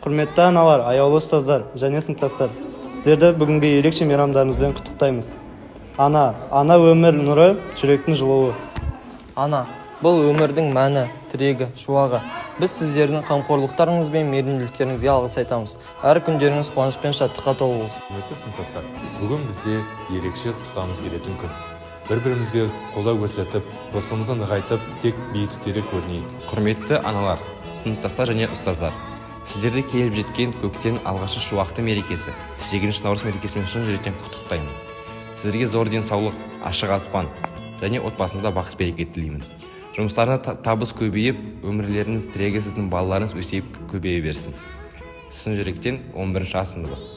Құрметті аналар, аяулы ұстаздар және сыныптастар, сіздерді бүгінгі ерекше мейрамдарыңызбен құттықтаймыз. Ана, ана өмір нұры, жүректің жылуы. Ана, бұл өмірдің мәні, тірегі, шуағы. Біз сіздердің қамқорлықтарыңыз бен мейірімділіктеріңізге алғыс айтамыз. Әр күндеріңіз қуаныш пен шаттыққа толы болсын. Құрметті сыныптастар, бүгін бізде ерекше құттықтағымыз келетін күн. Бір-бірімізге қолдау көрсетіп, достығымызды нығайтып, тек биіктіктерде көрінейік. Құрметті аналар, сыныптастар және ұстаздар, сіздерді келіп жеткен көктемнің алғашқы шуақты мерекесі, 8 наурыз мерекесімен шын жүректен құттықтаймын. Сіздерге зор денсаулық, ашық аспан және отбасыңызда бақыт береке тілеймін. Жұмыстарыңызда табыс көбейіп, өмірлеріңіз тірегі сіздің балаларыңыз өсейіп көбейе берсін. Шын жүректен 11 А сыныбы.